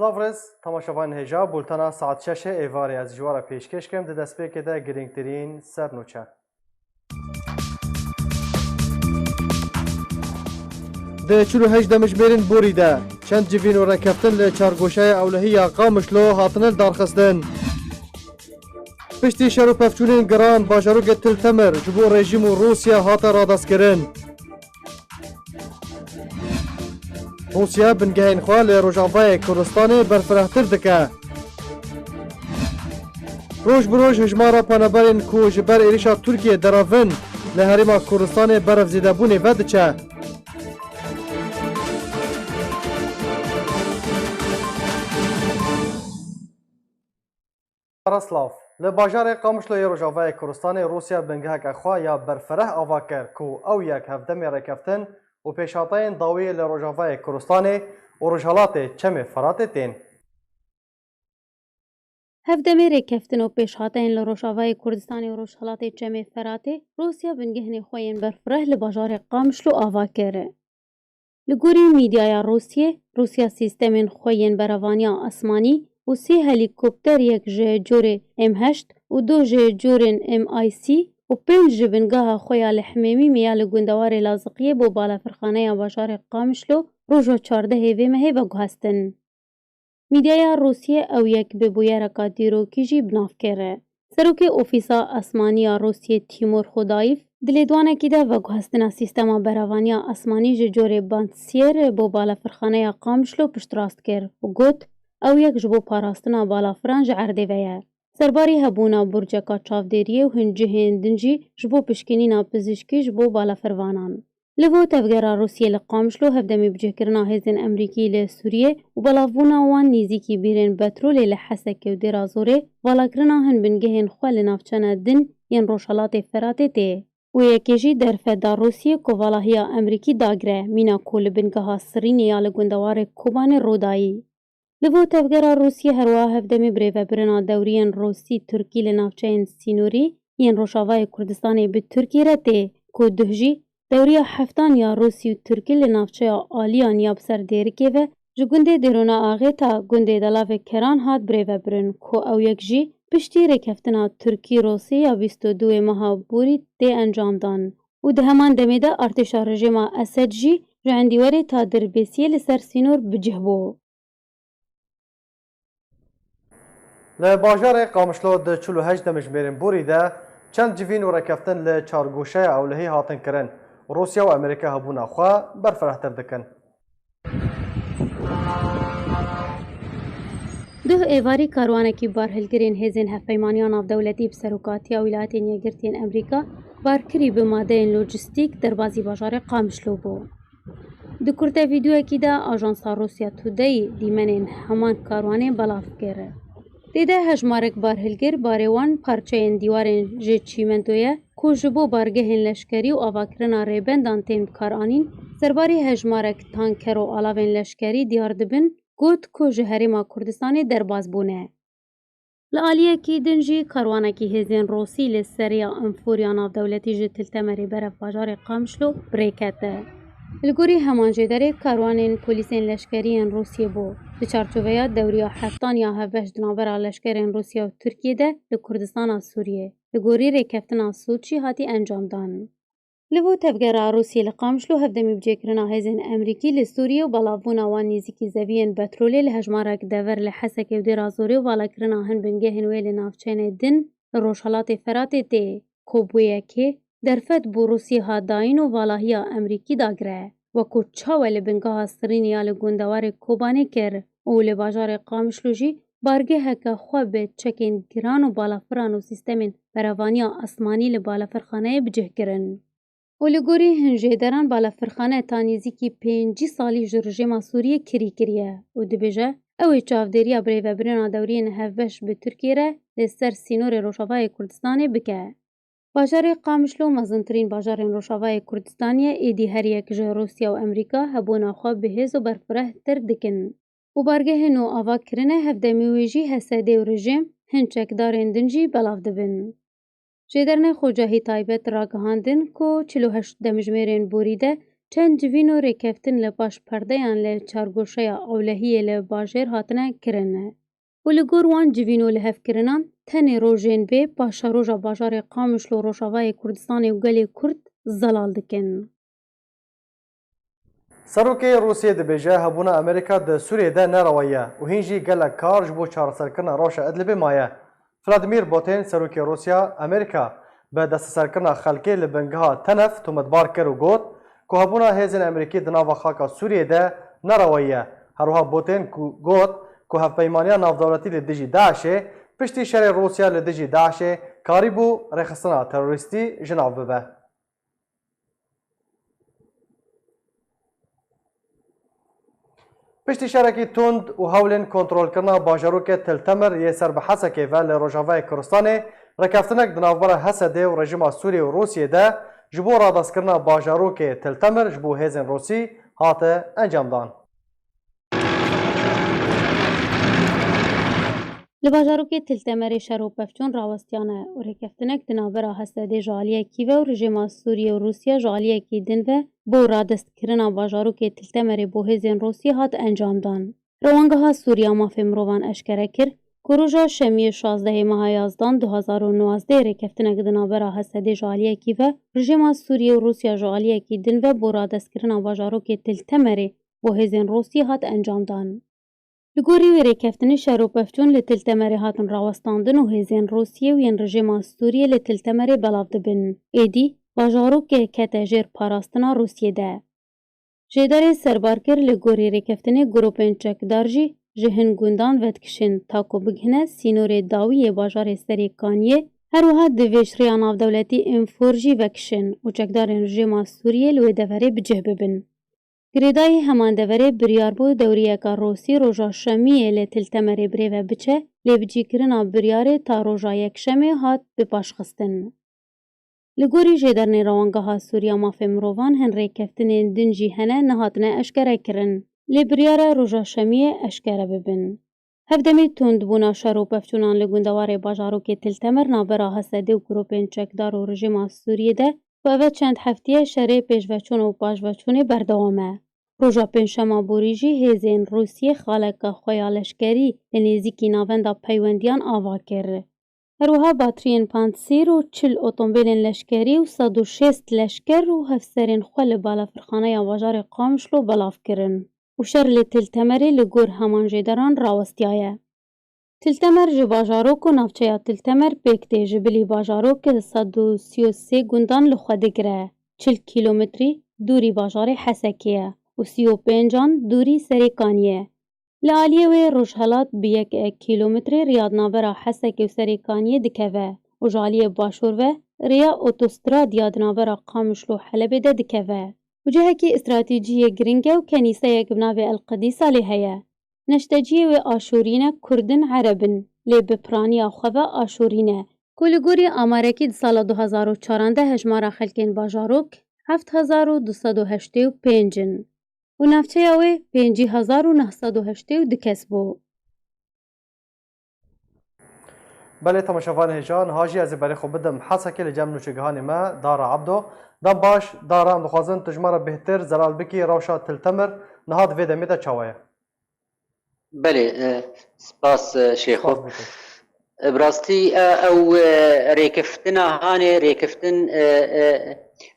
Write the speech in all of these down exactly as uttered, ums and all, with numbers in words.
Savrez, temaşevanên hêja, bultena saet şeşê êvarê ez ji we re pêşkêş kim, di destpêkê de girîngtirîn sernûçe. Di çil û heşt demjimêrên borî de çend civîn û rêkeftin li çargoşeya ewlehî ya Qamişlo hatine lidarxistin. Piştî şer û pevçûnên giran, bajarokê Til Temir ji bo rejîm û Rûsya hate radestkirin. Rûsya bingehên xwe li Rojavayê Kurdistanê berfirehtir dike. Roj bi roj hejmara penaberên ku ji ber êrişa Tirkiyê derevin li Herêma Kurdistanê berevzêdebûnê vediçe. Baraslav. Li bajarê Qamişlo yê Rojavayê Kurdistanê Rûsya bingeheke xwe ya berfireh ava kir ku ew yek hevdemê rêkeftin û pêşhateyên dawiyê li Rojavayê Kurdistanê û Rojhelatê Çemê Feratê tên. Hevdemê rêkeftin û pêşhateyên li Rojavayê Kurdistanê û Rojhelatê Çemê Feratê, Rûsya bingehên xwe yên berfireh li bajarê Qamişlo ava kir. Li gorî mîdyaya Rûsiyê, Rûsya sîstemên xwe yên berevaniya asmanî û sê helîkopter, yek ji corê M heşt û du ji corên M I C û pênc ji bingeha xwe ya li Himêmîmê ya li gundewarê Laziqiyê bo balafirxaneya bajarê Qamişlo roja çardehê vê mehê veguhestin. Mîdyaya Rûsiyê ew yek bi bûyereka dîrokî jî bi nav kir. Serokê Ofîsa Asmanî ya Rûsiyê Tîmur Xodayîv di lêdwanekî de veguhestina sîstema berevaniya asmanî ji corê Bantsiyer bo balafirxaneya Qamişlo piştrast kir û got, ew yek ji bo parastina balafiran ji erdê ve ye. Serbarî hebûna burceka çavdêriyê û hin cihên din jî ji bo pişkînîna pizîşkî ji bo balafirvanan. Li bo tevgera Rûsiyê li Qamişlo hevdemî bicihkirina hêzên Emerîkî li Sûriyê û belavbûna wan nêzîkî bîrên petrolê li Hesekê û Dêra Zorê, valakirina hin bingehên xwe li navçeyên din yên Rojhelatê Feratê tê û yekê jî derfet da Rûsiyê ku valahiya Emerîkî dagire, mîna ku li bingeha Sirînê ya li gundewarê Kobanê rûdayî. Li bo tevgera Rûsiyê herwiha hevdemê birêvebirina dewriyên Rûsî-Tirkî li navçeyên sînorî yên Rojavayê Kurdistanê bi Tirkiyê re tê, ku duh jî dewriya heftan ya Rûsî û Tirkî li navçeya Aliyan ya bi ser Dêrikê ve ji gundê Dêrona Axê ta gundê Delavê Keran hat birêvebirin, ku ew yek jî piştî rêkeftina Tirkî-Rûsî ya bîst û duwê meha Borî tê encamdan û di heman demê de artêşa rejîma Esed jî ji Endîwerê ta Dirbêsiyê li ser sînor bi cih bû. Li bajarê Qamişlo di çil û heşt demjimêrên borî de çend civîn û rêkeftin li çargoşeya ewlehî hatin kirin. Rûsya û Amerîka hebûna xwe berfirehtir dikin. Duh êvarî karwanekî barhilgirên hêzên hevpeymaniya navdewletî bi serokatiya Wîlayetên Yekgirtiyên Amerîka barkirî bi madeyên lojîstîk derbazî bajarê Qamişlo bû. Di kurte vîdeoyekî de ajansa Rusya Today dîmenên heman karwanê belav kir. Tê de hejmarek barhilgir barê wan parçeyên dîwarên ji çîmentoyê ku ji bo bargehên leşkerî û avakirina rêbendan tên bikaranîn, serbarî hejmarek tanker û alavên leşkerî diyar dibin, got ku ji Herêma Kurdistanê derbas bûne. Li aliyekî din jî karwanekî hêzên Rûsî li seriya enforiya navdewletî ji Til Temerê berev bajarê Qamişlo bi rê kete. Li gorî heman jêderê karwanên polîsên leşkerî yên Rûsiyê bû. Di çarçoveya dewriya heftan ya hevbeş di navbera leşkerên Rûsya û Tirkiyê de li Kurdistana Sûriyê, li gorî rêkeftina Soçî hatî encamdan. Li bo tevgera Rûsiyê li Qamişlo hevdemî bicêkirina hêzên Emerîkî li Sûriyê û belavbûna wan nêzîkî zeviyên petrolê li hejmarek dever li Hesekê û Dêra Zorê û valakirina hin bingehên wê li navçeyên din li Rojhelatê Feratê tê, ku bû yekê derfet bo Rûsiyê hat dayîn û valahiya Emerîkî dagire, wekû çawa li bingeha Sirînê ya li gundewarê Kobanê kir û li bajarê Qamişlo jî bargeheke xwe bi çekên giran û balafiran û sîstemên berevaniya asmanî li balafirxaneyê bi cih kirin. Û li gorî hin jêderan balafirxane ta nêzîkî pêncî salî ji rejîma Sûriyê kirî kiriye û dibêje, ew ê çavdêriya birêvebirina dewriyên hevbeş bi Tirkiyê re li ser sînorê Rojavayê Kurdistanê bike. Bajarê Qamişlo mezintirîn bajarên Rojavayê Kurdistanê ye, êdî her yek ji Rûsya û Emerîka hebûna xwe bi hêz û berfirehtir dikin. Û bargehên nû ava kirine, hevdemî wê jî H S D û rejîm, hin çekdarên din jî belav dibin. Jêdernê Xocahî Taybet ragihandin ku çil û heşt demjimêrên borî de çend civîn û rêkeftin li paş perdeyan li çargoşeya ewlehiyê li bajêr hatine kirin. Û li gor wan civîn û lihevkirinan tenê rojên bê paşeroja bajarê Qamişlo Rojavayê Kurdistanê û gelê Kurd zelal dikin. Serokê Rûsiyê dibêje hebûna Amerîka di Sûriyê de nerewa ye û hîn jî gelek kar ji bo çareserkirina rewşa Idlibê maye. Vladimir Putin, serokê Rûsya, Amerîka bi desteserkirina xelkê li bingeha Tenef tometbar kir û got ku hebûna hêzên Amerîkî di nava xaka Sûriyê de nerewa ye. Her wiha Putin ku got ku hevpeymaniya navdewletî li dijî DAIŞê piştî şerê Rûsya li dijî DAIŞê karîbû rêxistina terorîstî ji nav bibe. Piştî şerekî tund û hewlên kontrolkirina bajarokê Til Temir yê ser bi Hesekê ve li rojavayê Kurdistanê, rêkeftinek di navbera Hesedê û rejîma Sûriyê û Rûsiyê de ji bo radestkirina bajarokê Til Temir ji bo hêzên Rûsî hate encamdan. Li bajarokê Til Temerê şer û pevçûn rawestiyane û rêkeftinek di navbera Hesedê ji aliyekî ve û rejîma Sûriyê û Rûsya ji aliyekî din ve bo radestkirina bajarokê Til Temerê bo hêzên Rûsî hat encamdan. Rewangeha Sûriya Mafê Mirovan eşkere kir ku roja şemiyê şazdehê meha yazdan du hazar û nozdehê rêkeftinek di navbera Hesedê ji aliyekî ve, rejîma Sûriyê û Rûsya ji aliyekî din ve bo radestkirina bajarokê Til Temerê bo hêzên Rûsî hat encamdan. Li gorî wê rêkeftinê şer û pevçûn li Til Temerê hatin rawestandin û hêzên Rûsiyê û yên rejîma Sûriyê li Til Temerê belav dibin. Êdî bajarokê kete jêr parastina Rûsiyê de. Jêderê serbarker li gorî rêkeftinê grûpên çekdar jî ji hin gundan vedikişin ta ku bigihine sînorê dawî yê bajarê Serê Kaniyê, her wiha di vê ji rêya navdewletî Înfor jî vekişin û çekdarên rejîma Sûriyê li wê deverê bi cih bibin. Girêdayî heman deverê biryar bû dewriyeka Rûsî roja Şemiyê li Til Temerê birêve biçe, lê bi cîkirina biryarê ta roja Yekşemê hat bipaşxistin. Li gorî jêdernê Rewangeha Sûriya Mafê Mirovan hin rêkeftinên din jî hene nehatine eşkere kirin, lê biryar e roja Şemiyê eşkere bibin. Hevdemî tundbûna şer û pevçûnan li gundewarê bajarokê Til Temer navbera Hesedê û grûpên çekdar û rejîma Sûriyê de ku eve çend heftiye şerê pêşveçûn û paşveçûnê berdewam e. Roja Pêncşema borî jî hêzên Rûsiyê xaleka xwe ya leşkerî li nêzîkî navenda peywendiyan ava kir. Her wiha batriyên pansîr û çil otombêlên leşkerî û sed û şêst leşker û hevserên xwe li balafirxaneya bajarê Qamişlo belav kirin û şer li Til Temerê li gor heman jêderan rawestiyaye. Til Temer ji bajarok û navçeya Til Temer pêk tê, ji bilî bajarok sed û sî û sê gundan li xwe digire, çil kîlometrî dûrî bajarê Hesekê ye û sî û pêncan dûrî Serê Kaniyê ye. Li aliyê wê rojhelat bi yek kîlometrê riya di navbera Hesekê û Serê Kaniyê dikeve û ji aliyê başûr ve rêya otostrad ya di navbera Qamişlo Helebê de dikeve û cihekî stratejî yê giring e û kenîseyek bi navê El Qedîsa lê heye. Neşteciyê wê Aşûrî ne, Kurd in, Ereb in, lê bi piraniya xwe ve Aşûrî ne. Ku li gorî amarekî di sala du hazar û çaran de hejmara xelkên bajarok heft hezar û du sed û heştê û pênc in û navçeya wê pêncî hezar û neh sed û heştê û du kes bû. Belê, temaşevanê hêja, niha jî ez ê berê xwe bidim Hesekê li cem nûçegihanê me Dara Ebdo. Dem baş, Dara, em dixwazin tu ji me re bêhtir zelal bikî rewşa Til Temir niha di vê demê de çawa ye? Belê, e, spas, e, Şêxo. Spas bikim. E, bi rastî, e, ew, e, rêkeftina hanê, rêkeftin, e, e,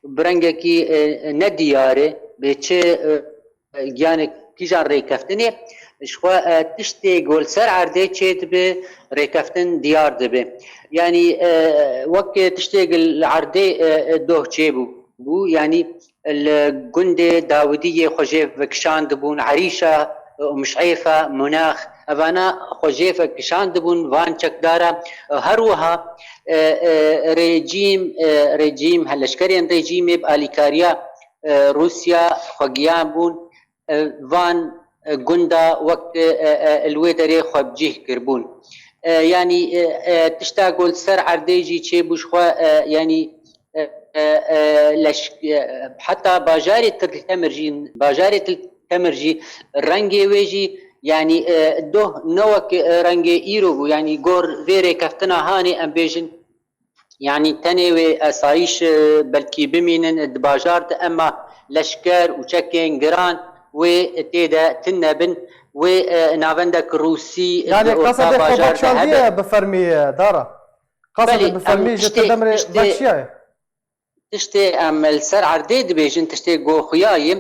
bi rengekî, e, nediyar e, bê çi, e, giyanek kîjan rêkeftinê, ji xwe, e, tiştê ku li ser erdê çêdibe, rêkeftin diyar dibe. Yanî, e, wek tiştê ku li erdê, e, e, doh çêbû, bû, yanî li gundê Dawidiyê xwe jê vekişandibûn, Erîşa, Umş'êfa, Munax, evana xwe jê vekişandibûn van çekdara, e, her wiha, e, e, rejîm, e, rejîm, leşkerên rejîmê bi alîkariya, e, Rûsya xwe giyan bûn, e, van, e, gunda wek, e, e, li wê derê xwe bi cih kiribûn. E, yanî, e, e, tişta ku li ser erdê jî çêbû ji xwe, e, yanî, e, e, e, leş-, e, heta bajarê Til Temir jî, bajarê Til Temir jî rengê wê jî, yanî, e, doh ne wek, e, rengê îro bû. Yanî gor vê rêkeftina hanê em bêjin, Yanî tenê wê esayîş, e, belkî bimînin di bajar de, ema leşker û çekên giran wê tê de tune bin, wê, e, navendek Rûsî Yani di orta qasede xwe bajar de hebe. Veşandiye bi fermî, e, Dara. Qasede Belê, bi em fermî ji tiştê, Til Temirê tiştê, veşiyaye. Tiştê em li ser erdê dibêjin, tiştê ku xuya ye,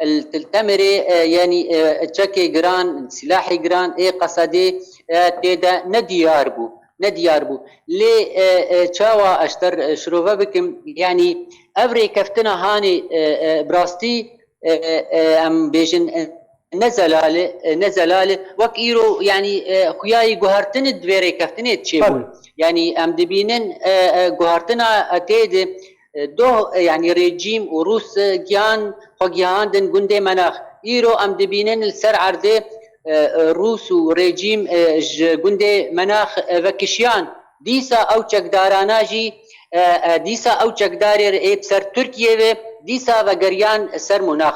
li Til Temirê, e, yanî, e, çekê giran, silahê giran ê qesedê, e, tê de ne diyar bû, ne diyar bû. Lê, e, e, çawa ez ter, e, şirove bikim, yanî ev rêkeftina hanê, e, e, bi rastî, e, e, em bêjin, e, ne zelal e, e, ne zelal e. Wek îro, yanî, e, xuyayî guhertinê di vê rêkeftinê çêbûn. Tabii. Yanî em dibînin, e, e, guhertina, e, tê de, e, doh, e, yanî rejîm û Rûs, e, gihan xwe gihandin gundê Menax. Îro em dibînin li ser erdê, e, e, Rûs û rejîm, e, ji gundê Menax, e, vekişiyan. Dîsa ew çekdarana jî, e, e, dîsa ew çekdarê ê bi ser Tirkiyê ve dîsa vegeriyan ser Munax.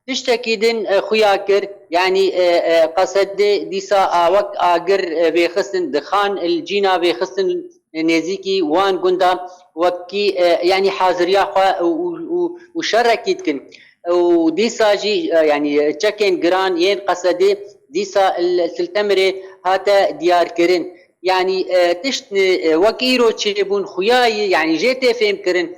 Tiştekî din, e, xuya kir, yanî, e, e, qesedê dîsa a wek agir, e, vêxistin dixan, li cîna vêxistin nêzîkî wan gunda wekî, e, yanî haziriya xwe û, û, û, û şerekî dikin. Û dîsa jî, e, yanî çekên giran yên qesedê dîsa li Til Temirê hate diyarkirin. Yanî, e, tişt, e, wek îro çêbûn xuyayî, yanî jê tê fêmkirin.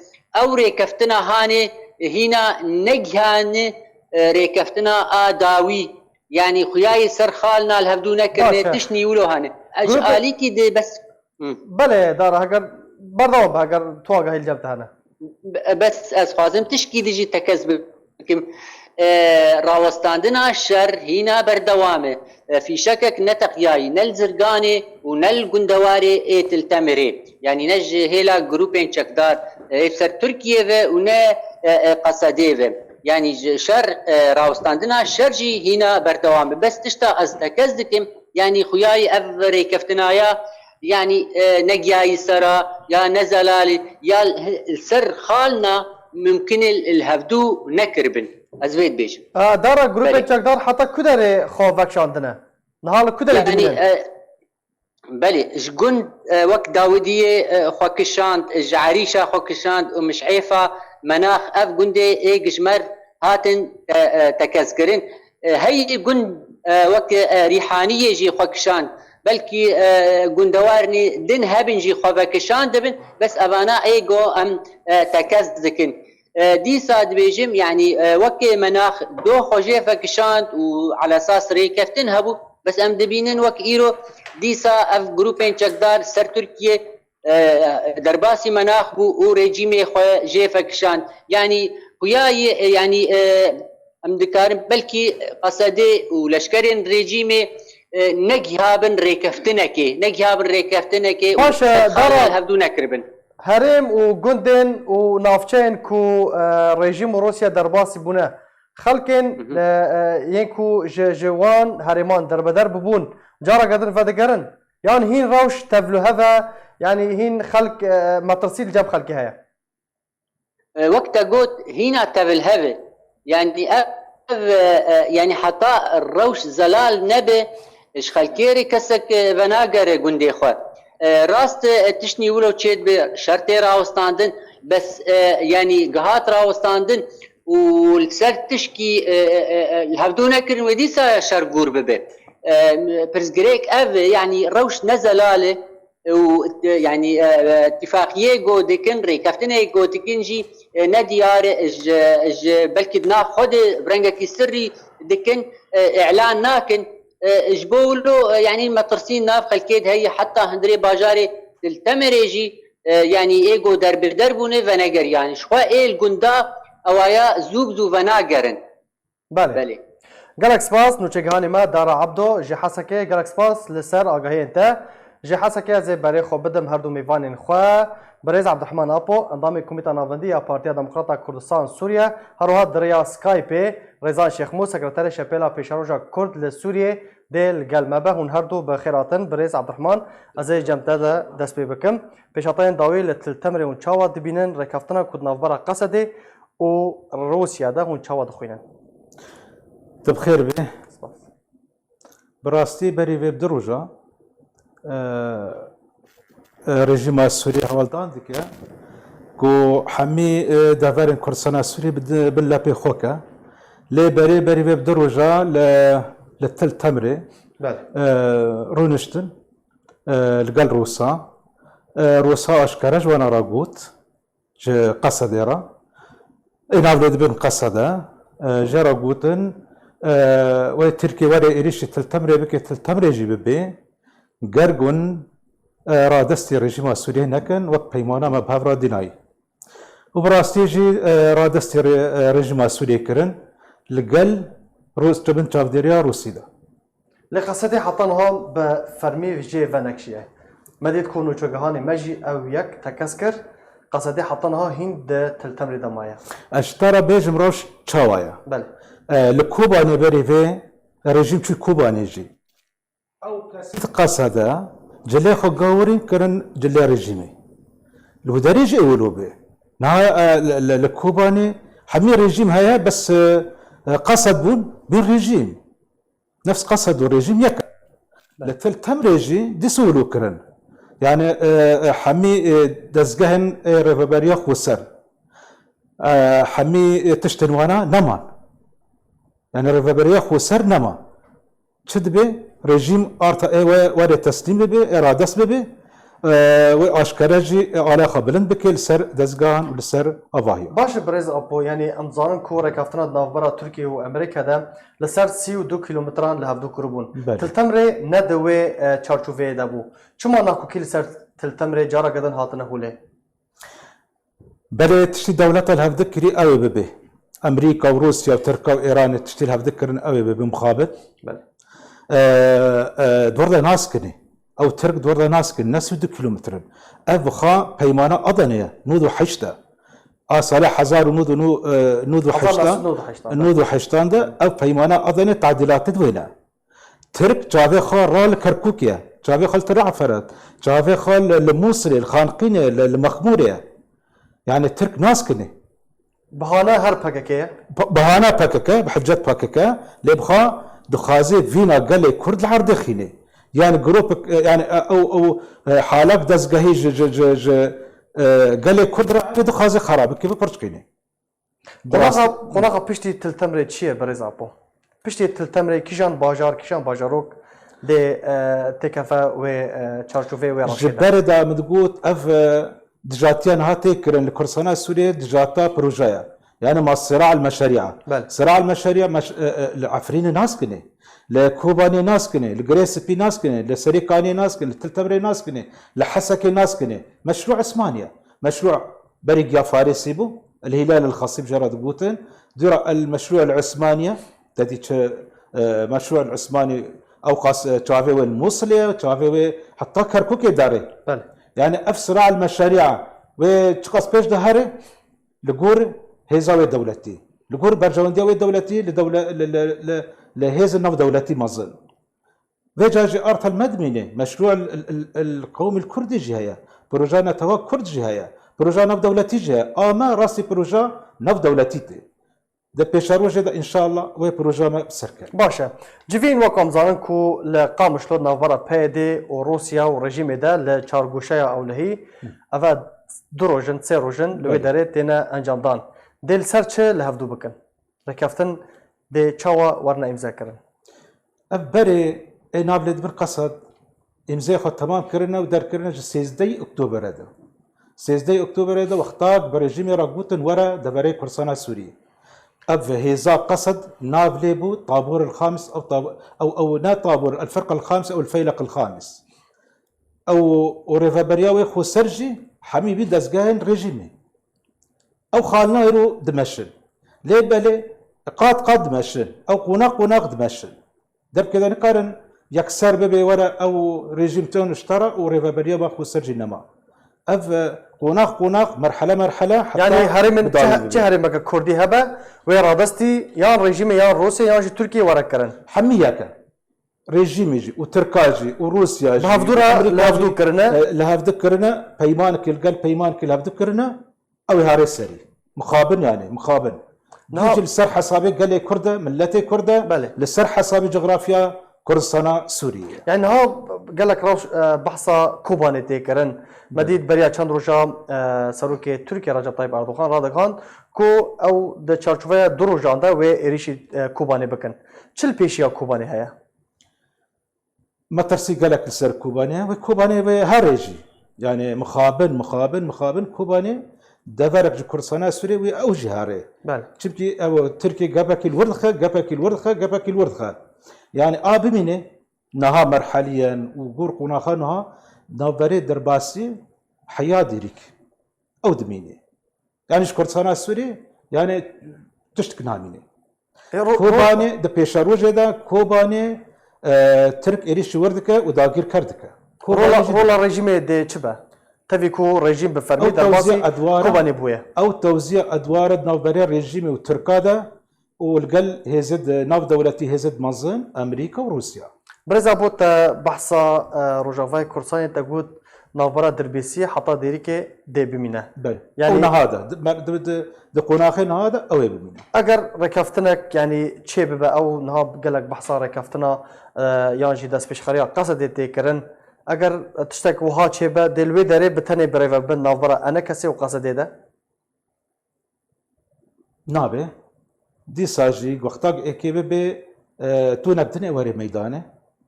Ew rêkeftina hanê hîna negihane, e, rêkeftina a dawî. Yanî xuyayî ser xalina li hevdû nekirine, Baş e. Tişt nî wilo hane. Ez ji Grûpê- alîkî dê bes. Hı. Belê, Dara, heger berdewam be, heger tu agahî li cem te hene. Be-, bes ez xwazim tişkî dijî tekez bikim. E, rawestandina şer hîna berdewam e. E, fîşekek ne teqiyayî, ne li Zirganê û ne li gundewarê ê Til Temirê. Yanî ne ji hêla grûpên çekdar, e, ê bi ser Tirkiyê ve û ne, e, e, qesedê ve. Yanî ji şer, e, rawestandina şer jî hîna berdewam e. Bes tişta ez tekez dikim, yanî xuyayî ev rêkeftinaya, yanî, e, negiyayî sera, ya ne zelalî, ya li, li ser xalina mimkin e li hevdû nekiribin. Ez vê dibêjim. E, Dara, grûpên Belê. Çekdar heta ku derê xwe vekişandine? Niha li ku derê Yanî, dimînin? e, belê, ji gund, e, wek Dawidiyê, e, xwe kişand, ji Erîşa xwe kişand û Miş'êfa, Menax, ev gundê ê gijmer hatin, e, e, tekezkirin. E, heyî gund, e, wek, e, Rîhaniyê jî xwe kişand. Belkî, e, gundewarnî din hebin jî xwe vekişandibin, bes evana ê go em, e, tekez dikin. E, dîsa dibêjim, yanî, e, wekê Menax doh xwe jê vekişand û elesas rêkeftin hebû, bes em dibînin wek îro dîsa ev grûpên çekdar ser Tirkiye, e, derbasî Menax bû û rejîmê xwe jê vekişand. Yanî xuyayê, e, yanî, e, em dikarin belkî qesedê û leşkerên rejîmê, e, negihabin rêkeftinekê, negihabin rêkeftinekê û Baş e, serxalina Dara, li hevdû nekiribin. Herêm û gundên û navçeyên ku, e, rejîm û Rûsya derbasî bûne, xelkên, Hı hı. e, e, yên ku ji, ji wan herêman derbeder bibûn, careke din vedigerin. Yan hîn rewş tevlihev e, yanî hîn xelk, e, metirsî li cem xelkê heye. E, wek te got, hîna tevlihev e. Yanî ev, ev, e, e, yanî heta rewş zelal nebe, ji xelkê rê kesek, e, venagere gundê xwe. E, rast e, tiştnî wilo çêdibe, şer tê rawestandin, bes, e, yanî gihat rawestandin û li ser tişkî, e, e, e, e, li hevdû nekirin wê dîsa şer gûr bibe. E, pirsgirêk ev e, yanî rewş ne zelal e û, e, yanî, e, e, îtifaqiyê go dikin, rêkeftinê go dikin jî, e, ne diyar e, ji, ji belkî di nav xwe de bi rengekî sirrî dikin, e, îlan nakin. E, ji bo wilo, e, yanî metirsî nav xelkê de heye, heta hundirê bajarê Til Temirê jî, e, yanî ê go derbider bûne venegeriyan. Ji xwe ê li gunda ewaya zû bi zû venagerin. Belê. Belê. Gelek spas, nûçegihanê me Dara Ebdo ji Hesekê. Gelek spas li ser agahiyên te. Ji Hesekê ez ê berê xwe bidim her du mêvanên xwe. Birêz Abdurrahman Apo, endamê Komîta Navendî ya Partiya Demokrata Kurdistan Sûriye, her wiha di rêya Skypeê Rêzan Şêxmûs, Sekreterê Şepêla Pêşeroja Kurd li Sûriyê dê li gel me be. Hûn her du bi xêr hatin. Birêz Abdurrahman, ez ê cem te de dest pê bikim. Pêşhateyên dawî li Til Temirê hûn çawa dibînin? Rêkeftina ku di navbera Qesedê û Rûsya de hûn çawa dixwînin? Tu bi xêr bî. Spas. Bi rastî berî vê bi du roja, e, E, rejîma Sûriyê hewldan dike ku hemî, e, deverên Kurdistana Sûriyê bi di-, bin lepê xwe ke. Lê berê berî vê bi du roja li, li Til Temrê, Belê. e, rûniştin, e, li gel Rûsa. E, Rûsa aşkere ji wana re got, ji Qesedê re. Ê nav lê dibin Qesede, e, jê re gotin, e, wê Tirkiyê were êrîşî Til Temrê bike, Til Temrê jî bibe. Ger gon, e, radestî rejîma Sûriyê nekin, wek peymana me bi hev re dînayî. Û bi rastî jî, e, radestî re-, e, rejîma Sûriyê kirin li gel Rûs-, di bin çavdêriya Rûsî de. Lê Qesedê heta niha bi fermî jê venekşiye. Me dît ku nûçegihanê me jî ew yek tekez kir. Qesedê heta niha hîn di Til Temrê de maye. Ez ji te re bêjim rewş çawa ye. Belê. E, li Kobanê berî vê rejîm çû Kobanê jî. Ew kesî di Qesede cilê xwe gawirîn kirin cilê rejîmê. Li wî derê jî ew wilo bê. Niha, e, li, li, li Kobanê hemî rejîm heye, bes, e, e, Qesed bûn, bûn rejîm. Nefs Qesed û rejîm yek e. Li Til Temrê jî dîsa wilo kirin. Yani, e, e, hemî, e, dezgehên, e, rêveberiya xweser. E, hemî, e, tiştên wana neman. Yani rêveberiya xweser nema. Çi dibe? Rejîm arta ê we, were teslîm bibe, ê radest bibe, e, wê aşkere jî, e, ala xwe bilind bike li ser dezgehan û li ser avahiya. Baş e, birêz Apo, yanî em dizanin ku rêkeftina di navbera Tirkiye û Amerîka de li ser sî û du kîlometran li hevdû kiribûn. Belê. Til Temrê ne di wê, e, çarçoveyê de bû. Çima nakokî li ser Til Temrê careke din hatine holê? Belê, tiştî dewleta li hevdik kirî ew ê bibe. Amerîka û Rûsya û Tirka û Îranê tiştî li hevdik kirin ew ê bibe mixabin. Belê. E, e, dor de naskinê. Ew Tirk dor de naskin, ne sî û du kîlometr in. Ev bixa peymana Adenê ye, nod û heşt e. A sala hezar û nod û nod, e, nod û heştan, hezar nod û heştan, nod û heştan de ev peymana Adenê tadîlatê di wêne. Tirk çavê xwe ra li Kerkûkê ye, çavê xwe li Tel Efere, çavê xwe li, li Mûsilê, li Xanqînê, li, li Mexmûrê ye. Yani Tirk naskinê. Bahane her P K K ye. Ba-, bahane P K K, bi hicet P K K, lê bixa dixwaze vîna gelê Kurd li erdê xînê. Yani grûpek, e, yani, e, ew, ew, e, halek dezgehî ji, ji, ji, ji, e, gelê Kurd re dixwaze xera bike, bipirçikînê. Qonaxa, qonaxa piştî Til Temrê çi ye, birêz Apo? Piştî Til Temrê kîjan bajar, kîjan bajarok dê, e, têkefe wê, e, çarçoveyê wê Ji rewşê de? Berê de min digot, ev, e, dijatiya niha tê kirin li Kurdistana Sûriyê dijata proje ye. Yani ma sira el meşariya. Belê. Sira el meşariya meş-, e, e, li Efrînê naskinê, li Kobanê naskinê, li Girê Spî naskinê, li Serê Kaniyê naskinê, li Til Temrê naskinê, li Hesekê naskinê. Meşrû Osmaniye. Meşrû Berî giya Farîsî bû, El Hilal El Xasîb jê re digotin, dûra El Meşrû El Usmaniye, te dî çi, e, Meşrû El Usmanî ew qas, e, çavê wê li Mûsilê ye, çavê wê heta Kerkûkê derê. Belê. Yani ev sira El Meşariya wê çiqas pêş de here, li gor hêza wê dewletî, li gor berjewendiya wê dewletî, li dewle-, li, li, li, li hêzên navdewletî mezin. Vêca jî artel me dimîne, meşrû el, el, el, el qewmî Kurdî jî heye, proja netewa Kurd jî heye, proja navdewletî jî heye. A me rastî proja navdewletî tê. Di pêşerojê de înşallah wê proja me bi ser ket. Baş e. Civîn wek em zanin ku li Qamişlo navbera P Y D û Rûsya û rejîmê de li çargoşeya ewlehî, Hı. eve du roj in, sê roj in li wê Belê. derê têne encamdan. Dê li ser çi li hevdû bikin? Rêkeftin dê çawa werine îmzekirin? Ev berê ê nav lê dibir Qesed îmzeyê xwe temam kirine û derkirine ji sêzdehê Oktoberê de. Sêzdehê Oktoberê de wexta bi rejîmê re gotin were deverê Kurdistana Sûriyê. Ev hêza Qesed nav lê bû Tabor el Xamis ew tab-, ew, ew ne Tabor, el Ferq el Xamis ew el Feyleq el Xamis. Ew û rêveberiya wê xweser jî hemî bî dezgehên rejîmê. Ew xalina îro dimeşin. Lê belê qat qat dimeşin. Ew qonax qonax dimeşin. Derkê de nikarin yekser bibe were ew rejîm têne ji te re û rêveberiya me xweser jî nema. Ev, e, qonax qonax, merhele merhele heta Yani herêmin bi dawî çi, bibe. Çi herêmeke Kurdî hebe, wê radestî yan rejîmê yan Rûsya yan jî Tirkiye were kirin. Hemî yek e. Rejîmê jî û Tirka jî û Rûsya jî Bi hevdû û re Amerîka li hevdû jî, kirine. e, li hevdû kirine, peymanekê li gel peymanekê li hevdû kirine, ew ê harê serî. Mixabin yani, mixabin. Niha Dû jî li ser hesabê gelê Kurd e, milletê Kurd e, Belê. li ser hesabê cografya Kurdistana Sûriyê. Yani niha gelek rewş, e, behsa Kobanê tê kirin. Me dît beriya çend roja, e, serokê Tirkiye Recep Tayyip Erdogan radigihand ku ew di çarçoveya du rojan de wê êrîşî, e, Kobanê bikin. Çi li pêşiya Kobanê heye? Metirsî gelek li ser Kobanê, wê Kobanê wê herê jî. Yani mixabin, mixabin, mixabin Kobanê deverek ji Kurdistana Sûriyê wê ew jî herê. Belê. Çimkî ew Tirkiye gepekî li wir dixe, gepekî li wir dixe, gepekî li wir dixe. Yani a bimîne niha merheliyen û gor qonaxa niha navberê derbasî heya dêrîk. Ew dimîne. Yani ji Kurdistana Sûriyê, yani tiştik namîne. E, ro-, ro- Kobanê di pêşerojê de Kobanê, e, Tirk êrîşî wir dike û dagirker dike. Kobanê Rola, jî rola rejîmê dê çi be? Tevî ku rejîm bi fermî Ew derbasî tewziya edwara, Kobanê bûye. Ew tewziya edwara di navberê rejîmê û Tirka de û li gel hêzê di nav dewletî hêzê di mezin, Amerîka û Rûsya. Birêz Apo, te behsa, e, Rojavayê Kurdistanê te got navbera Dirbêsiyê heta dêrikê dê bimîne. Belê. Yani Ew niha de, di, mer-, di, di, di qonaxê niha de ew ê bimîne. Eger rêkeftinek, yani çê bibe, ew niha gelek behsa rêkeftina, e, yan jî destpêşxeriya Qesedê tê kirin. Eger tiştek wiha çê be, dê li wê derê bi tenê birêve bin navbera Enekesê û Qesedê de? Nabe. Dîsa jî wexta êkê bibe, e, tonek din ê were meydanê.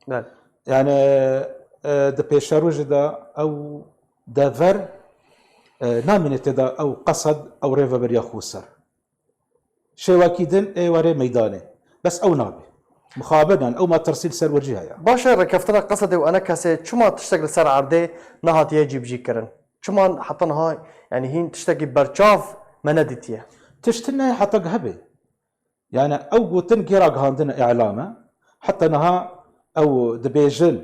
Belê. Yani, e, di pêşerojê de ew dever, e, namîne tê de ew Qesed ew rêveberiya xweser. Şêwekî din ê were meydanê. Bes ew nabe. Mixabin in, ew metirsî li ser wir jî heye. Baş e, rêkeftina Qesedê û Enekesê çima tiştek li ser erdê nehatiye cîbicî kirin? Çima heta niha, yani hîn tiştekî berçav me nedîtiye? Tişt tune heta hebe. Yani ew gotin gê ragihandin îlam e. Heta niha ew dibêjin,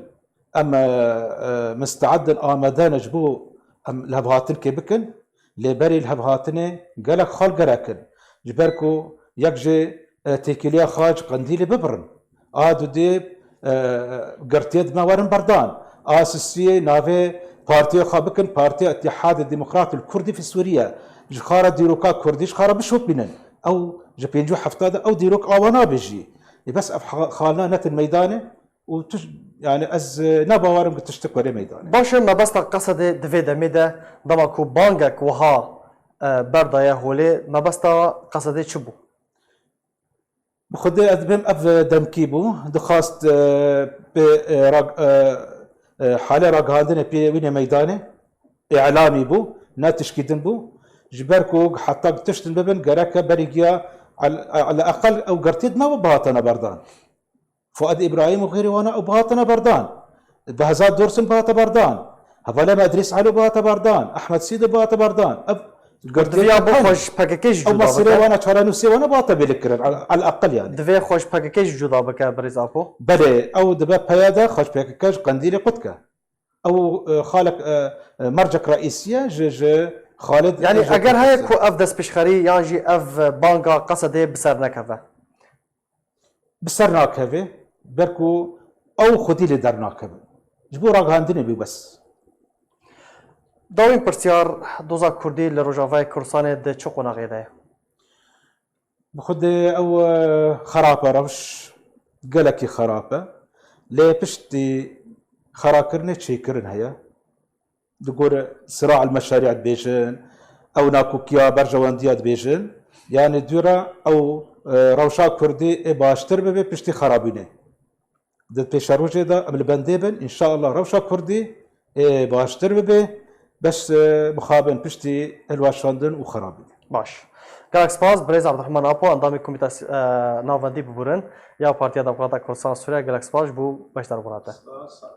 em, e, e, misteed in, amade ne ji bo em lihevhatinkê bikin. Lê berî lihevhatinê gelek xal gerek in. Ji ber ku yek jê, e, têkiliya xwe ji Qendîlê bibirin. A dudê, e, girtiyê di me werin berdan. A sisiyê navê partiyê xwe bikin Partiya Îtîhadê Demokrat û Kurdî fi Sûriye. Ji xara dîroka Kurdî ji xara bişopînin. Ew ji pêncî û hefta de ew dîrok awa nabe jî. Ê bes ev xa-, xalina netin meydanê û tu, yani ez, e, ne bawerim ku tiştik were meydanê. Baş e, mebesta Qesedê di vê demê de dema ku bangek wiha, e, berdaye holê, mebesta Qesedê çi bû? Bi xwedê ez dibêm ev demkî bû. Dixwast, e, pê, e, rag-, e, e, hale ragihandinê pê wîne meydanê. Îlamî bû, ne tişkî din bû. Ji ber ku heta tiştin bibin, gereke berî giya el-, eleqel ew girtiyê di me bihatana berdan. Fuad Îbrahîm û xêrê wana ew bihatana berdan. Behzad Dursun bihate berdan. Hevalê me Idrîs Elo bihate berdan. Ehmed Sîdo bihate berdan. Ev Diviya bo xwe ji P K K jî cuda bike. Ew meselê wana çarenûsê wana bihate bêlik kirin. El, el aqil yani. Divê xwe ji P K K jî cuda bike, birêz Apo. Belê, ew dibe peye de xwe ji P K K ji Qendîlê qut ke. Ew, e, xalek, e, e, mercek reîsî ye ji, ji Xalid. Yani eger heye ku ev destpêşxerî yan jî ev banga Qesedê bi ser nekeve. Bi ser nakeve, ber ku ew xwedî lê dernakeve. Ji bo ragihandinê bê bes. Dawîn pirsyar, doza Kurdî li Rojavayê Kurdistanê di çi qonaxê de ye? Bi xwedê ew, e, xerab e, rewş gelekî xerab e. Lê piştî xerakirinê çêkirin heye. Di gor sira el meşarî dibêjin, ew nakokiya berjewendiya dibêjin. Yani dû re ew, e, rewşa Kurdî ê baştir bibe piştî xerabînê. Di pêşerojê de em li bendê bin, înşallah rewşa Kurdî ê baştir bibe, bes, e, mixabin piştî hilweşandin û xerabînê. Baş. Gelek spas, birêz Abdurrahman Apo, endamê Komîta, e, Navendî biburin ya Partiya Demokrata Kurdistan Sûriye, gelek spas ji bo beşdarbûna te. Spas, sağ ol.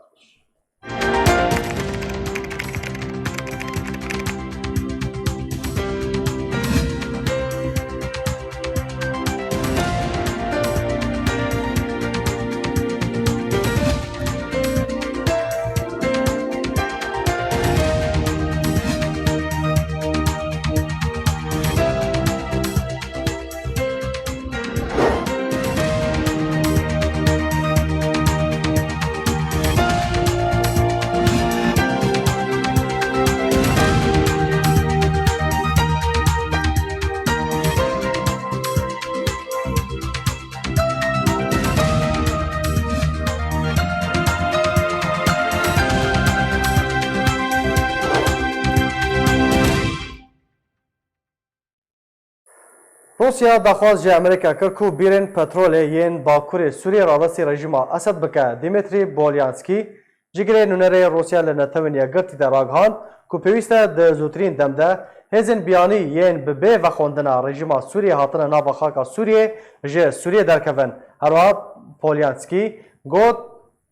Rûsya daxwaz ji Amerîka kir ku bîrên petrolê yên bakurê Sûriyê radestî rejîma Esed bike. Dimitrî Bolyanskî, cigirê nûnerê Rûsya li Netewên Yekgirtî de ragihand ku pêwîst e di zûtirîn dem de hêzên biyanî yên bi bê vexwendina rejîma Sûriyê hatine nava xaka Sûriyê ji Sûriyê derkevin. Herwiha Polyanskî got,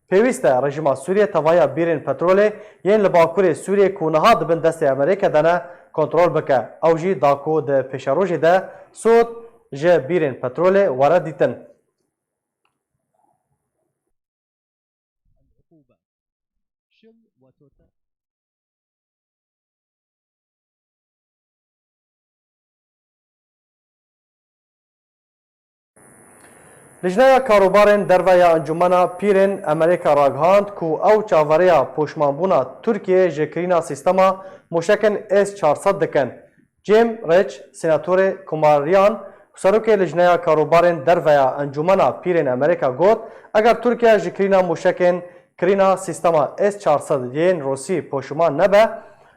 pêwîst e rejîma Sûriyê tevahiya bîrên petrolê yên li bakurê Sûriyê ku niha di bin destê Amerîka de ne, kontrol bike. Ew jî da ku di pêşerojê de sod ji bîrên petrolê were dîtin. Lijneya Karûbarên Derve ya Encûmena Pîrên Amerîka ragihand ku ew çaverêya poşmanbûna Tirkiyeyê ji kirîna sîstema mûşekên S çar sed dikin. Jim Resch, senatorê Komariyan û serokê Lijneya Karûbarên Derve ya Encûmena Pîrên Amerîka got, eger Tirkiye ji kirîna mûşekên kirîna sîstema S çar sed yên Rûsî poşiman nebe,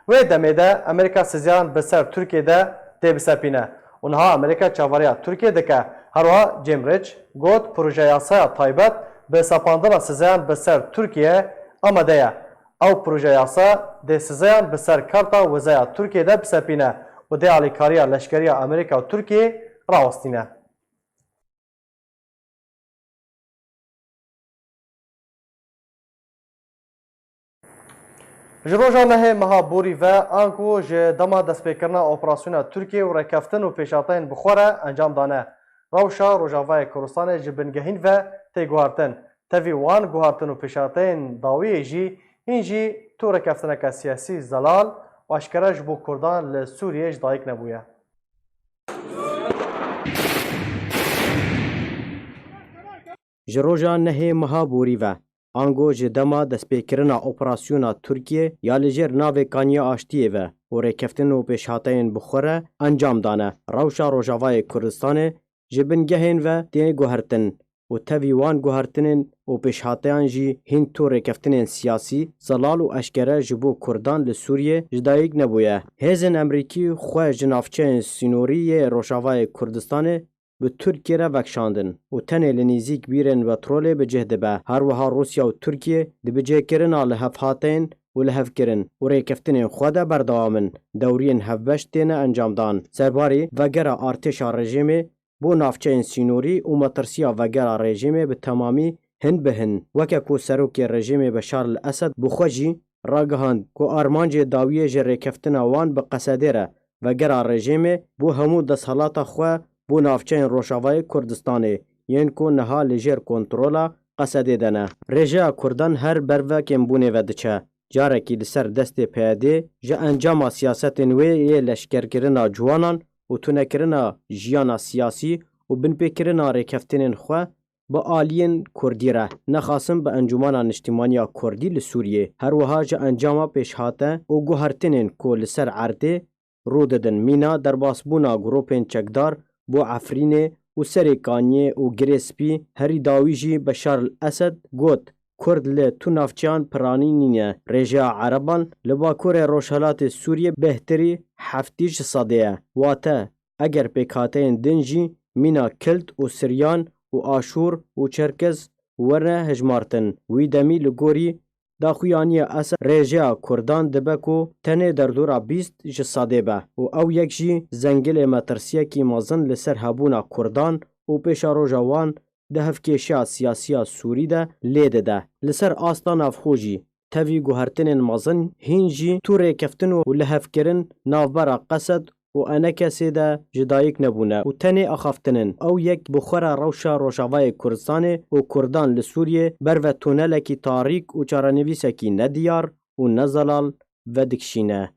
wê demê de Amerîka sizeyan bi ser Tirkiyê de tê bisepîne û niha Amerîka çaverêya Tirkiyê dike. Herwiha Jim Resch got, proje yasaya taybet bi sepandina sizeyan bi ser Tirkiye amade ye. Ew proje yasa dê sizeyan bi ser karta wizeya Tirkiyê de bisepîne û dê alîkariya leşkerî ya Amerîka û Tirkiyê rawestîne. Ji roja nehê meha borî ve, ango ji dema destpêkirina operasyona Tirkiyê û rêkeftin û pêşhateyên bi xwe re encam dane, rewşa Rojavayê Kurdistanê ji bingehîn ve tê guhertin. Tevî wan guhertin û pêşhateyên dawiyê jî hîn jî tu rêkeftineke siyasî zelal û eşkere ji bo Kurdan li Sûriyê ji dayik nebûye. Ji roja nehê meha borî ve, ango ji dema destpêkirina operasyona Tirkiyê ya li jêr navê Kaniya Aştiyê ve û rêkeftin û pêşhateyên bi xwe re encam dane, rewşa Rojavayê Kurdistanê ji bingehên ve tê guhertin û tevî wan guhertinên û pêşhateyan jî hîn tu rêkeftinên siyasî, zelal û eşkere ji bo Kurdan li Sûriyê ji dayik nebûye. Hêzên Emerîkî xwe ji navçeyên sînorî yê Rojavayê Kurdistanê bi Tirkiyê re vekişandin û tenê li nêzîk bîrên petrolê bi cih dibe. Her wiha Rûsya û Tirkiye di bicihkirina lihevhateyên û lihevkirin û rêkeftinên xwe de berdewam in. Dewriyên hevbeş têne encamdan. Serbarî vegera artêşa rejîmê bo navçeyên sînorî û metirsiya vegera rejîmê bi temamî hin bi hin. Weke ku serokê rejîmê Beşar el Esed bi xwe jî ragihand ku armancê dawiyê ji rêkeftina wan bi Qesedê re vegera rejîmê bo hemû desthilata xwe bo navçeyên Rojavayê Kurdistanê yên ku niha li jêr kontrola Qesedê de ne. Rêjeya Kurdan her ber ve kêmbûnê ve diçe. Carekî li ser destê P Y D ji encama siyasetên wê yê leşkerkirina ciwanan û tunekirina jiyana siyasî û binpêkirina rêkeftinên xwe bi aliyên Kurdî re, nexasim bi Encûmena Niştîmaniya Kurdî li Sûriyê, her wiha ji encama pêşhate û guhertinên ku li ser erdê rû didin, mîna derbasbûna grûpên çekdar bo Efrînê û Serê Kaniyê û Girê Spî, herî dawî jî Beşar el Esed got, Kurd li tu navçeyan piranî nîne. Rêjeya Ereban li bakurê rojhilatê Sûriyê bêhtirî heftî ji sedê ye. Wate, eger pêkhateyên din jî mîna Kild û Siryan û Aşûr û Çerkez werne hejmartin, wî demî li gorî daxuyaniya Esed rêjeya Kurdan dibe ku tenê derdora bîst ji sedê be û ew yek jî zengilê metirsiyekî mezin li ser hebûna Kurdan û pêşeroja wan di hevkêşiya siyasiya Sûrî de lê dide. Li ser asta navxwe jî tevî guhertinên mezin hîn jî tu rêkeftin û lihevkirin navbera Qesed û Enekesê de ji dayik nebûne û tenê axaftin in. Ew yek bi xwe re rewşa Rojavayê Kurdistanê û Kurdan li Sûriyê ber ve tunelekî tarîk û çarenivîsekî nediyar û nezelal vedikişîne.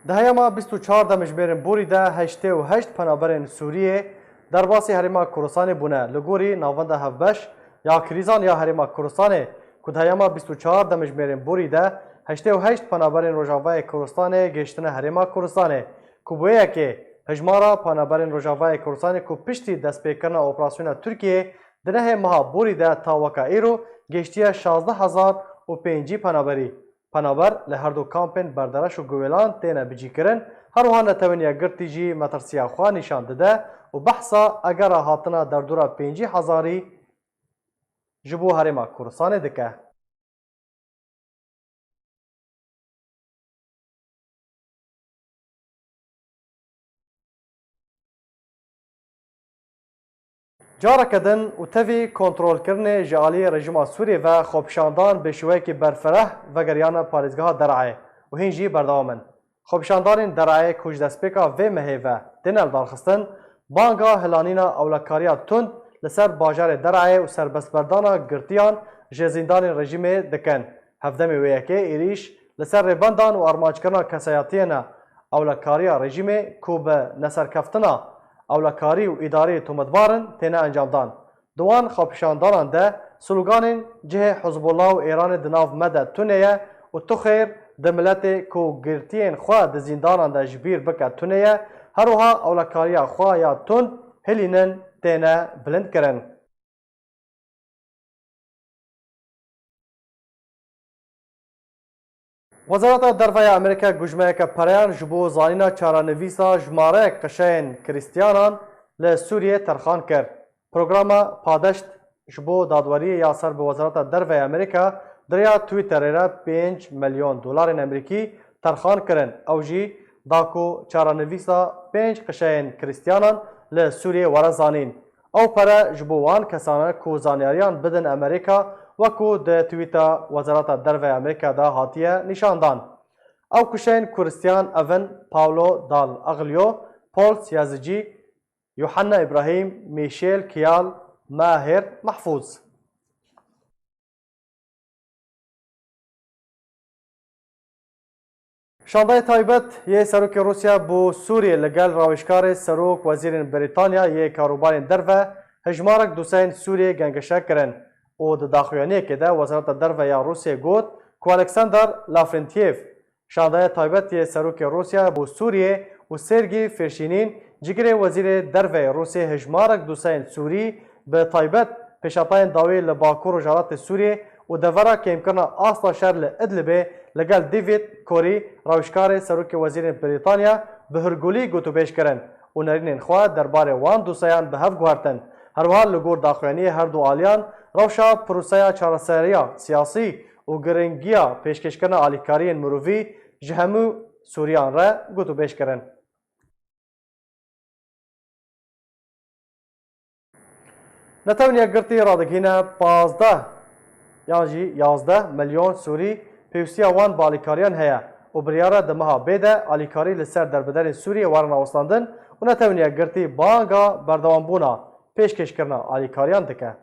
Di heyama bîst û çar demjimêrên borî de heştê û heşt penaberên Sûriyê derbasî Herêma Kurdistanê bûne. Li gorî Navenda Hevbeş ya Krîzan ya Herêma Kurdistanê ku di heyama bîst û çar demjimêrên borî de heştê û heşt penaberên Rojavayê Kurdistanê gihiştine Herêma Kurdistanê, ku bi wê yekê hejmara penaberên Rojavayê Kurdistanê ku piştî destpêkirina operasyona Tirkiyê di nehê meha borî de ta weka îro gihiştiye şazdeh hezar û pêncî penaberî. Penaber li her du kampên Berdereş û Guwêlan têne bicîkirin, her wiha Netewên Yekgirtî jî metirsiya xwe nîşan dide û behsa egera hatina derdora pêncî hezarî ji bo Herêma Kurdistanê dike. Careke din û tevî kontrolkirinê ji alî rejîma Sûriyê ve xwepişandan bi şêweyekî berfireh vegeriyane parêzgeha Derayê û hîn jî berdewam in. Xwepişandanên Derayê ku ji destpêka vê mehê ve têne lidarxistin, banga hilanîna ewlekariya tund li ser bajarê Derayê û serbestberdana girtiyan ji zîndanên rejîmê dikin. Hevdemê wê yekê êrîş li ser rêbendan û armanckirina kesayetiyên ewlekariya rejîmê ku bi neserkeftina ewlekarî û îdarî tometbar in têne encamdan. Di wan xwepişandanan de sloganên cihê Hizbullah û Îranê di nav me de tune ye û tu xêr di miletê ku girtiyên xwe di zîndanan de ji bîr bike tune ye, her wiha ewlekariya xwe ya tund hilînin têne bilindkirin. Wezareta Derve ya Amerîka gujmeyeke pereyan ji bo zanîna çarenivîsa jimareyek qişeyên Krîstiyanan li Sûriyê terxan kir. Programa Padeşt ji bo Dadweriyê ya ser bi Wezareta Derve ya Amerîka di rêya Twitterê re pênc milyon dolarên Amerîkî terxan kirin. Ew jî da ku çarenivîsa pênc qişeyên Krîstiyanan li Sûriyê were zanîn. Ew pere ji bo wan kesan e ku zanyariyan bidin Amerîka, wek ku di twîta Wezareta Derve ya Amerîka de hatiye nîşandan. Ew kişeyên Krîstiyan ev in: Paulo Dal Aglio, Paul Yazıcı, Yuhanna Ibrahim, Michel Kial, Mahir Mahfuz. Şandayê taybet yê Serokê Rûsya bo Sûriyê li gel rawêjkarê Serok Wezîrên Brîtanya yê Karûbarên Derve hejmarek doseyên Sûriyê gengeşe kirin û di daxuyaniyekê de Wezareta Derve ya Rûsya got ku Alexander Lavrentiev, Şandaya taybet yê Serokê Rûsya bo Sûriyê û Sergî Fêrşînîn, cigirê Wezîrê Derve yê Rûsya hejmarek doseyên Sûrî, bi taybet pêşhatayên dawî li Bakur Rojhilatê Sûriyê û devera kêmkirina asta şer li Idlibê li gel David Corey, rawêjkarê Serokê Wezîrên Brîtanya, bi hurgulî gotûbêj kirin û nerînên xwe derbarê wan doseyan bi hev guhertin. Her wiha li gor daxuyaniyê her du aliyan rewşa proseya çareseriya siyasî û giringiya pêşkêşkirina alîkariyên mirovî ji hemû Sûriyan re gotûbêj kirin. Netewên Yekgirtî radigihîne pazdeh yan jî yazdeh milyon Sûrî pêwîstiya wan bi alîkariyan heye û biryar e di meha bê de alîkarî li ser derbiderên Sûriyê werin rawestandin û Netewên Yekgirtî banga berdewambûna pêşkêşkirina alîkariyan dike.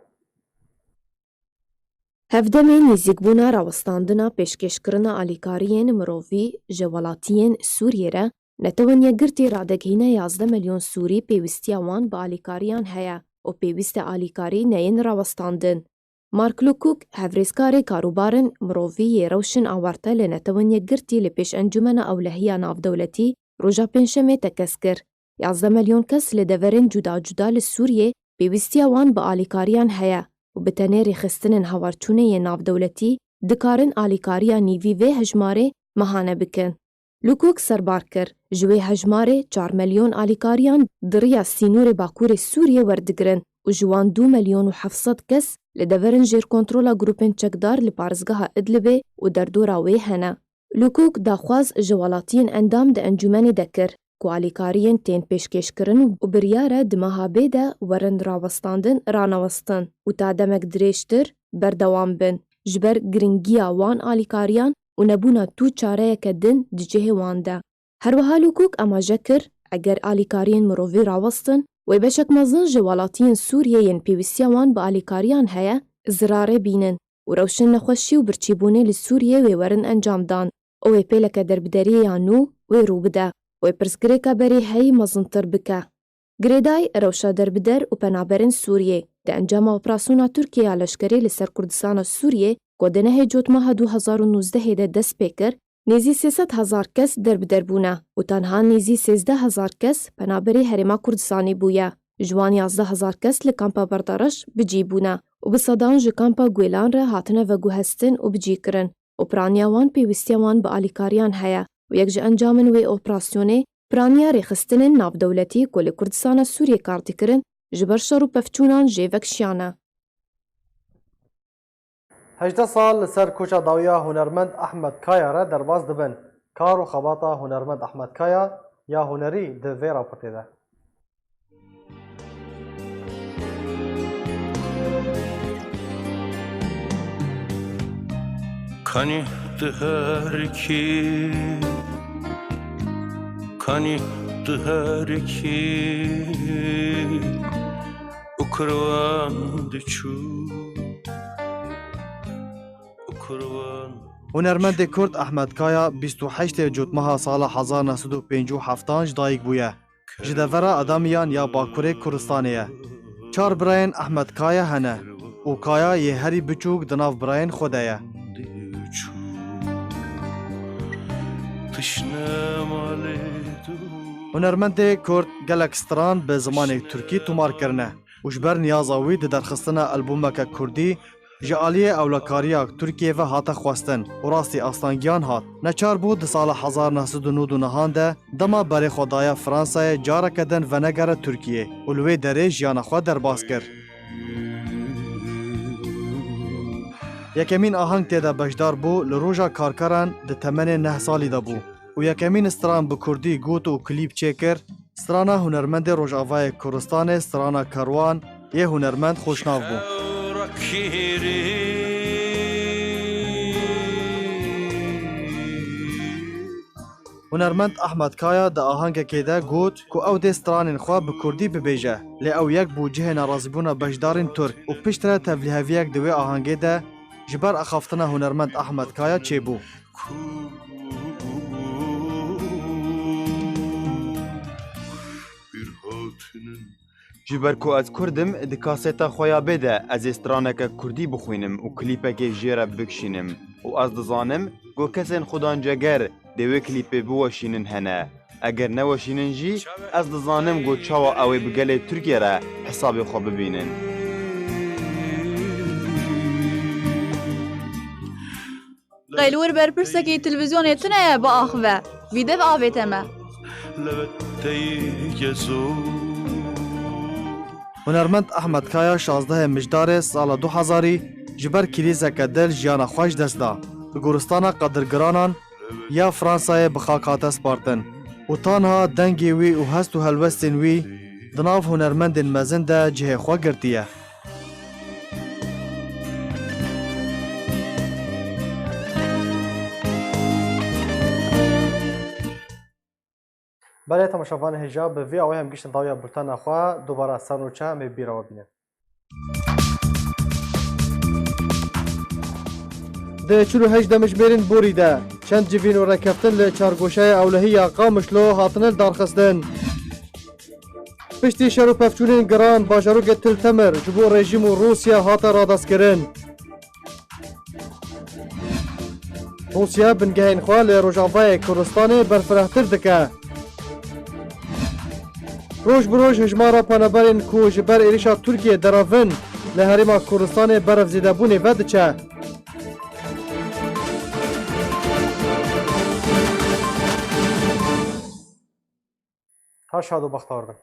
Hevdemê nêzîkbûna rawestandina pêşkêşkirina alîkariyên mirovî ji welatiyên Sûriyê re, Netewên Yekgirtî radigihîne yazdeh milyon Sûrî pêwîstiya wan bi alîkariyan heye û pêwîst e alîkarî neyên rawestandin. Mark Lukuk, hevrêzkarê karûbarên mirovî yê rewşên awarte li Netewên Yekgirtî li pêş Encûmena Ewlehiya Navdewletî roja Pêncşemê tekez kir. Yazdeh milyon kes li deverên cuda cuda li Sûriyê pêwîstiya wan bi alîkariyan heye û bi tenê rêxistinên hawarçûnê yê navdewletî dikarin alîkariya nîvî vê hejmarê mehane bikin. Lukuk serbar kir, ji wê hejmarê çar milyon alîkariyan di riya sînorê bakurê Sûriyê werdigirin û ji wan du milyon û heft sed kes li deverên jêrkontrola grûpên çekdar li parêzgeha Idlibê û derdora wê hene. Lukuk daxwaz ji welatiyên endam di encûmenê de kir ku alîkariyên tên pêşkêşkirin û biryar e di meha bê de werin rawestandin ranewestin û ta demek dirêjtir berdewam bin, ji ber giringiya wan alîkariyan û nebûna tu çareyeke din di cihê wan de. Her wiha Lukuk amaje kir, eger alîkariyên mirovî rawestin, wê beşek mezin ji welatiyên Sûriyê yên pêwîstiya wan bi alîkariyan heye, zirarê bînin û rewşên nexweşî û birçîbûnê li Sûriyê wê werin encamdan û wê pêleke derbideriyê ya nû wê rû bide, wê pirsgirêka berê heyî mezintir bike. Girêdayî, rewşa derbider û penaberên Sûriyê di encama operasyona Tirkiyê ya leşkerî li ser Kurdistana Sûriyê ku di nehê Cotmeha du hezar û nûzdehê de dest pê kir, nêzî sê sed hezar kes derbider bûne û tenha nêzî sêzdeh hezar kes penaberê Herêma Kurdistanê bûye. Ji wan yazdeh hezar kes li Kampa Berdareş bi cî bûne û bi sedan ji Kampa Guêlan re hatine veguhestin û bi cî kirin. û piraniya wan pêwîstiya wan bi alîkariyan heye û yek ji encamên wê operasyonê piraniya rêxistinên navdewletî ku li Kurdistana Sûriyê kar dikirin ji ber şer û pevçûnan jê vekişiyane. Hejdeh sal li ser koça dawiya hunermend Ahmet Kaya re derbas dibin. Kar û xebata hunermend Ahmet Kaya ya hunerî di vê raportê de. Kanî tu her kî, kanî tu her kî, û kirwan diçû, û kirwan. Hunermendê Kurd Ahmet Kaya bîst û heştê Cotmeha sala hezar neh sed û pêncî û heftan ji dayik bûye. Ji devera Adamiyan ya Bakurê Kurdistanê ye. Çar birayên Ahmet Kaya hene û Kaya yê herî biçûk di nav birayên xwe de ye. Hunermendê Kurd gelek stran bi zimanê Tirkî tomar kirine û ji ber niyaza wî di derxistina albûmeke Kurdî ji aliyê ewlekariya Tirkiyê ve hate xwestin û rastî astangiyan hat. Neçar bû di sala hezar neh sed û nod û nehan de dema berê xwe daye Fransayê careke din venegere Tirkiyê û li wê derê jiyana xwe derbas kir. Yekemîn aheng tê de beşdar bû li Roja Karkeran di temenê neh salî de bû û yekemîn stran bi kurdî got û klîp çêkir, strana hunermendê Rojavayê Kurdistanê, strana Kerwan yê hunermend xweşnav bû. Hunermend Ahmet Kaya di ahengekê de got ku ew dê stranên xwe bi kurdî bibêje, lê ew yek bû cihê nerazîbûna beşdarên Tirk û piştre tevlîheviyek di wê ahengê de ji ber axaftina hunermend Ahmet Kaya çêbû. Ji ber ku ez Kurd im, di kaseta xwe ya bê de ez ê straneke Kurdî bixwînim û klîpekê jê re bikişînim û ez dizanim ku kesên Xudan Ceger dê wê klîpê biweşînin hene. Eger neweşînin jî, ez dizanim ku çawa ew ê bi gelê Tirkiyê re hesabê xwe bibînin. Qey li wir berpirsekî televîzyonê tune ye biaxive, vî dev avête me. Hunermend Ahmet Kaya şazdehê Mijdarê sala du hezarî ji ber krîzeke dil jiyana xwe ji dest da. Li goristana Qedirgiranan ya Fransayê bi xak hate spartin û tanha dengê wî û hest û helwestên wî di nav hunermendên mezin de cihê xwe girtiye. Belê temaşevanê hêja, bi vî awayî em giştin dawiya bultena xwe, dubara ser nûçe em ê bîra we bînin. Di çil û heşt demjimêrên borî de çend civîn û rêkeftin li çargoşeya ewlehî ya Qamişlo hatine lidarxistin. Piştî şer û pevçûnên giran, bajarokê Til Temir ji bo rejîm û Rûsya hate radestkirin. Rûsya bingehên xwe li Rojavayê Kurdistanê berfirehtir dike. Roj bi roj hejmara penaberên ku ji ber êrişa Tirkiyê derevin li Herêma Kurdistanê berev zêdebûnê vediçe. Her şad û bextewar bin.